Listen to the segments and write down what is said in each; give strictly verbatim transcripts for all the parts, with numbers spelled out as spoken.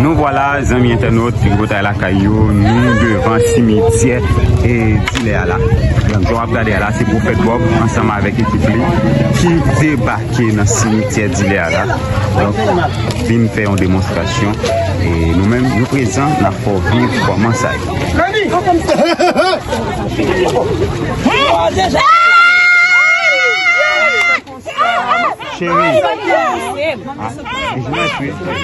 Nou vwala, zanmi entènot, Gringotay lakay yo, nou devan simityè e dilè a la. Donk, jan w ap gade a la, se Pwofèt Bob ansanm avèk ekip li ki debake nan simityè dilè a la. Donk, vin fè yon demonstrasyon. E nou menm, nou prezan, n ap fè w viv kòman sa ye. Cheri. Ah, biznis, wi.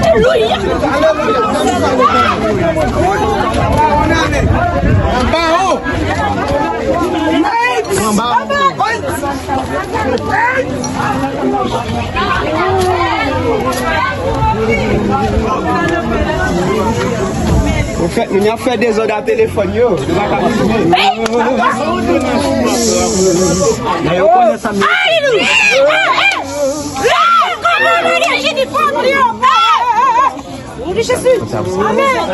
Alelouya! Anba o! Anba o! Ou fè, moun y ap fè dezòd a telefòn yo. Yo pa ka filme. Yo konnen sa m. Alelouya! Amen.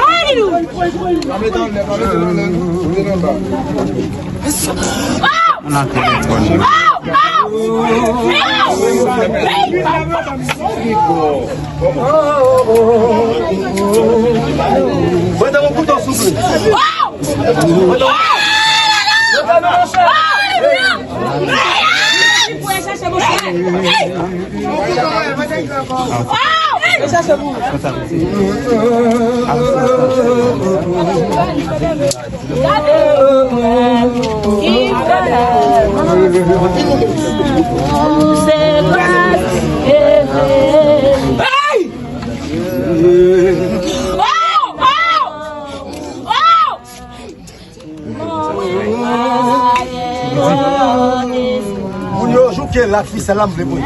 Alelouya! Nan telefòn. Mwen te yon kouto souple. Hey! Moun yo jouke la, fi sa la m vle pou li.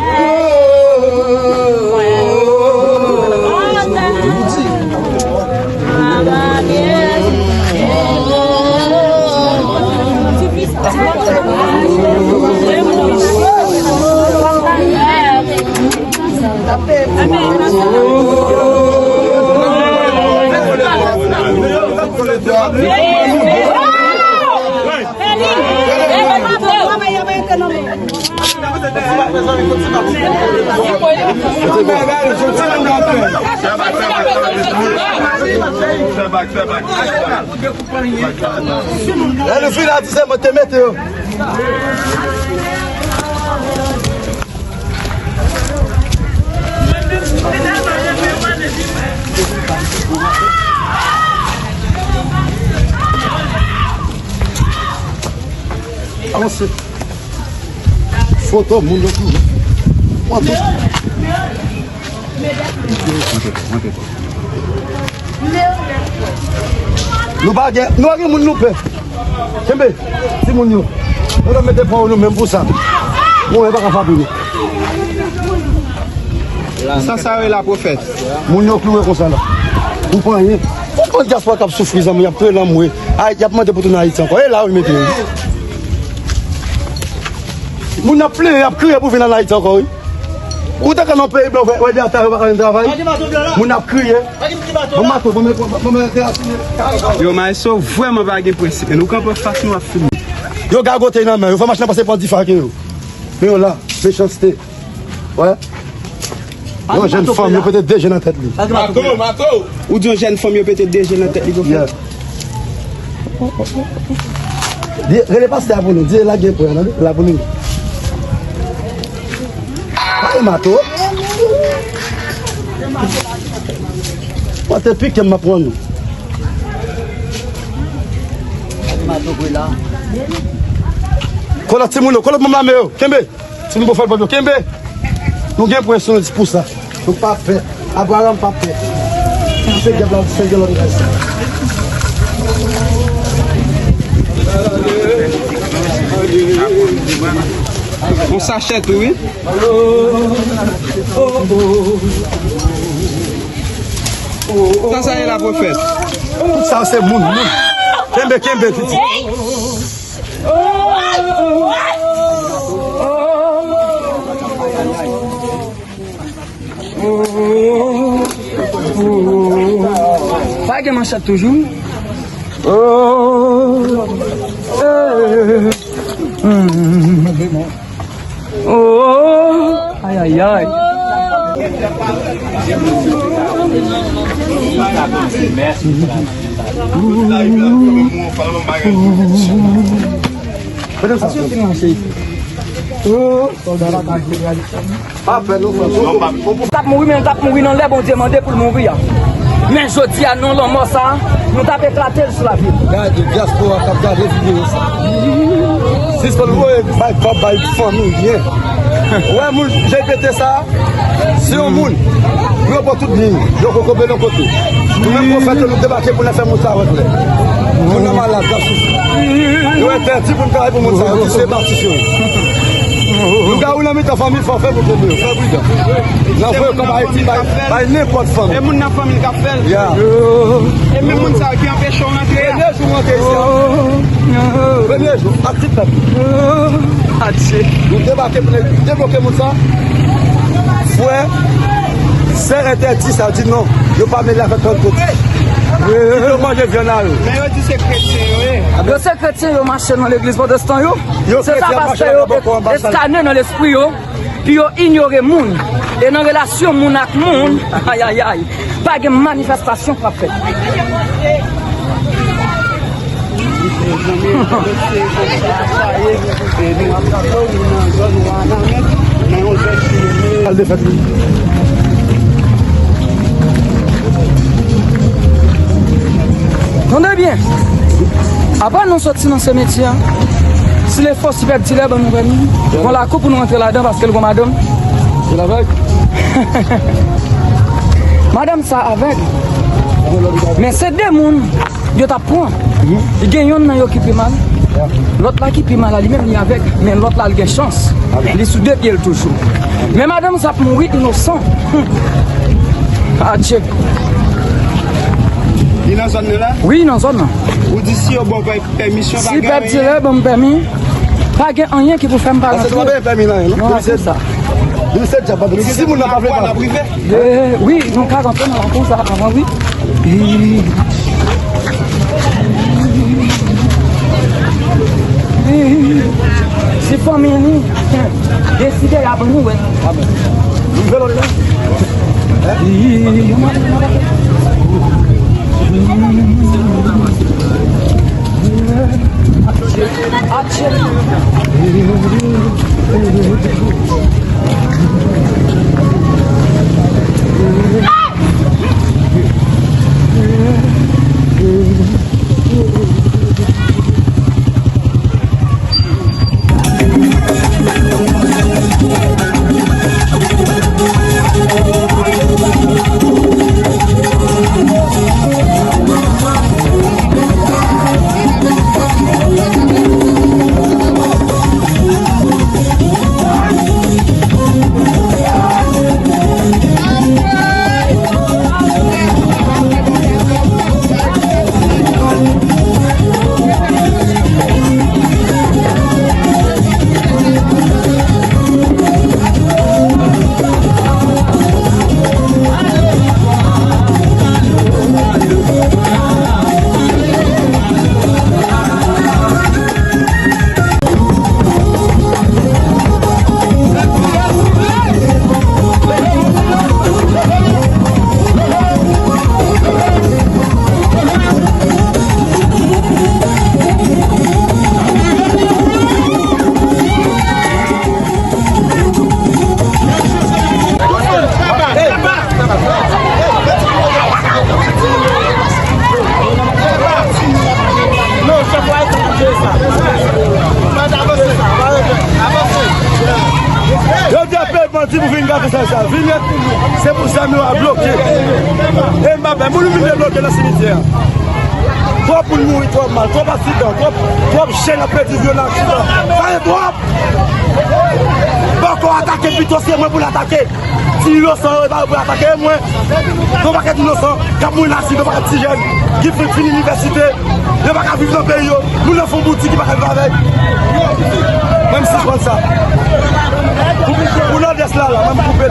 Lè nou fin la, di se mwen te mete yo. Avanse. Foto moun yo tou. Monte, monte. Nou pa gen, nou pa gen moun nou pè. Kenbe, timoun yo. Nou ta mete pran nou menm pou sa. Mwen pa ka frape nou. Sa sa rele la, Pwofèt? Moun yo klouwe konsa la. Ou pa anyen. Ou konn dyaspora k ap soufri, zanmi, y ap touye lanmou. Ay, y ap mande pou tounen Ayiti ankò. E la yo mete yo. Moun ap plenyen, y ap kriye pou vin ann Ayiti ankò, wi. Ou ta ka nan peyi blan, wè, wè, de ata yo pa ka jwenn travay. Moun ap kriye. Bon, mato, bon, men, bon, men, derasine. Yo, Maestro vrèman pa gen prensip. Nou kanpe fas nou ap filme. Yo gagote nan men, yo fè machin nan pase pran dife ak yo. Men yo la, mechanste. Wè. Yon jèn fanm, yo pete de je nan tèt li. Mato, mato. Ou di yon jèn fanm, yo pete de je nan tèt li, Pwofèt? Yeah. Di, rele pastè a pou nou. Di, la gen prè, la pou nou. Ay, mato. Mwen te pike m ap pran nou. Kolòt timoun yo, kolòt manm lame yo. Kenbe. Timoun Pwofèt Bob yo, kenbe. Nou gen pwen sou nou di pou sa. Nou pa pè. Abraram pa pè. Se dyab la, se dyab la. Yon sachè tou, wi. Sa sa ye la, Pwofèt? Tout sa se moun, moun. Kenbe, kenbe, pitit. Pa gen manchèt toujou. Oh, eh, hmm. Oh, ay, ay, ay. Kote sa? Oh, sòlda la ka jwe. Pa pè non, frè. L t ap mouri, men l t ap mouri nan lè Bondye mande pou l mouri a. Men jodi a, non, lanmò sa a, nou t ap eklate l sou lavi l. Gade dyaspora k ap gade videyo sa. Sispann voye bay kòb bay fanmi byen. Ou wè moun G P T sa a, se yon moun. Yo pran tout liy, yo kokobe nan kote. Nou menm pwofèt yo, nou debake pou n fè moun sa wè klè. Moun nan malad, l ap soufri. Yo entèdi pou n travay pou moun sa yo, ki se batis yo ye. Lougawou nan mitan fanmi, fò fè moun tande yo, fè pridan. Nan voye kòb Ayiti, bay, bay nenpòt fanmi. E moun nan fanmi l k ap fè l. Ya. E menm moun sa yo ki anpeche w rantre a. Premye jou w rantre isi a. Premye jou, ak tout pèp. Adye. Nou debake pou nou debloke moun sa. Frè, sè entèdi sa, di non. Yo pa mele avèk lòt kote. Yo manje vyann a yo. Men yo di se kretyen yo ye. Yo se kretyen, yo mache nan legliz pwotestan yo. Se sa pastè yo eskane nan lespri yo, pou yo inyore moun. E nan relasyon moun ak moun, ay, ay, ay, pa gen manifestasyon k ap fèt. Al defèt li. Tande byen. Apre nou soti nan semetyè a, si le fò si pèp dilè ban nou pèmi, gon lakou pou nou rantre ladan paske l gon madanm. Madanm sa avèg. Men se de moun yo t ap pran. Gen yonn nan yo ki pi mal. Lòt la ki pi mal la, li menm li avèg. Men lòt la, li gen chans. Li sou de pye l toujou. Men madanm sa ap mouri inosan. Adye. Li nan zòn nan la? Wi, nan zòn nan. Ou di si yo ba w pèmisyon, si pèp dilè ban m pèmi, pa gen anyen ki pou fè m pa rantre. Pase nou pa pèmi nan anyen, non? Non, se sa. Demisye djab, si moun nan pa vle pa. Eh, wi, nou ka rantre nan lakou sa avan, wi. Eh, eh, se fanmi nou deside y ap nou wè. Yo di ap peye bandi pou vin gate sa, sa. Vin nèt, se pou zam yo a bloke. E m pa pè, moun vin debloke nan simityè a. Twòp moun mouri, twòp mal, twòp aksidan, twòp, twòp jèn ap pèdi vi yo nan aksidan. Sa e twòp! Bòkò atake pito, se mwen pou l atake. Ti inosan yo, e pa yo pou atake mwen. Yon pakèt inosan k ap mouri nan aksidan, yon pakèt ti jèn ki fin, fin inivèsite, yo pa ka viv nan peyi yo. Moun nan fon boutik, ki pa ka viv avèk. Mwen, m sispann sa. Pou, pou Nòdès la, la, mwen, m koupe l.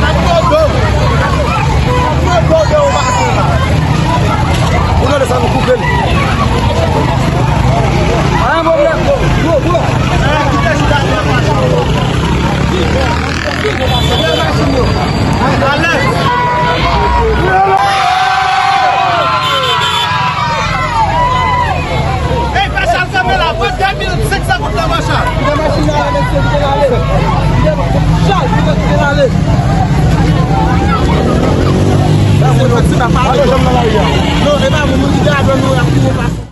Mwen, m koupe l. Se pa pale. Non, e pa moun ki te adan nou ap koupe pa.